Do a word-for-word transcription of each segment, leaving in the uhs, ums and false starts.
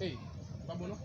Ey, pa bon non.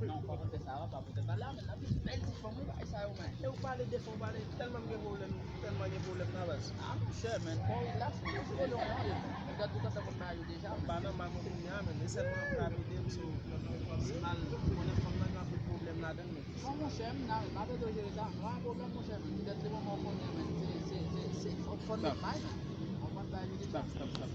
Non, pa konn fè sa, pa konn fè sa la, men nan pi bèl ti fanm, wi, bagay sa yo, men. E ou pale de fanm, ou pale tèlman m gen pwoblèm, tèlman gen pwoblèm nan baz. Ah, monchè, men, fò w rilaks, men, fò w rilaks, men. Ou gad tout ansanm konn bagay yo deja, men. M pa nan mal mwen kounye a, men, men sèlman m ka ede m sou, si mal, konnen fanm nan gen anpil pwoblèm ladan l, men. Bon, monchè, m nan, m ap ede w jere sa, m pa gen pwoblèm, monchè, men. Petèt se moman w konnen, men, se, se, se, se, fò, fò n met may, men. Fò n met may, men. Stop, stop, stop.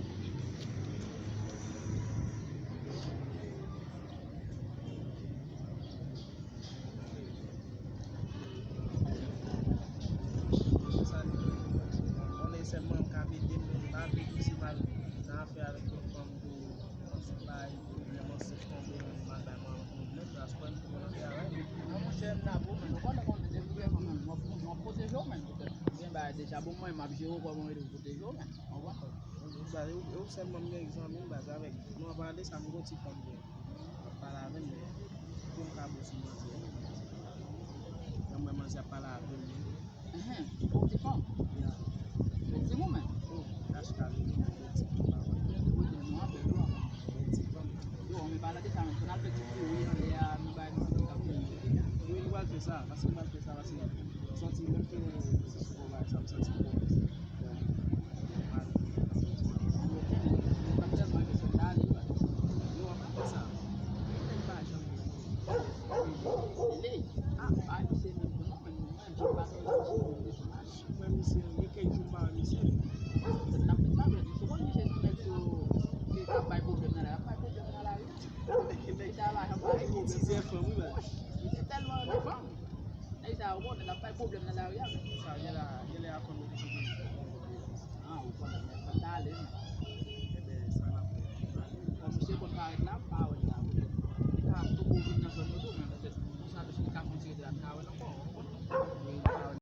Konnen sèlman m ka ede m, men m pa vle di si mal nan afè avèk yon fanm pou kòmanse bay pwoblèm ansent tonbe, men mal bay mwen pwoblèm, paske m konn afè avè l. Non, monchè, m la pou mwen. Ou konnen, konnen, depi lè fanm nan, mwen, mwen pwoteje w, men, petèt. Gen bagay deja, bon, mwen, m ap jere w, kòman w rete w pwoteje w, men. Ou konprann? Baz, ou, ou sèlman m gen zanmi m, baz, avèk nou an pale sa, m gon ti fanm gen. Ap pale avè m, men pou m ka bo sou manzè. Lè m wè manzè ap pale avè m, men. Enhen, ou ti fanm? Ya. Ou ti moun, men? Oh, H K V, men, ti fanm, pa wè. Ou ti moun, apèl ou, apèl. Ti fanm. Yo, men pale de sa, men. Fò n al fè ti kouri anlè a, nou bay nou ti kap. Wi, nou pral fè sa, paske nou pral fè sa, paske m santi menm ke si sou bagay sa, m santi m pwogrese. Mwen misye, gen kèk jou m pa wè misye. Nèg sa yo pa janm bay pwoblèm nan lari. Nèg sa yo pa janm bay pwoblèm nan lari. Nèg sa yo pa janm bay pwoblèm nan lari. Nèg sa yo konnen l ap bay pwoblèm nan lari a, men.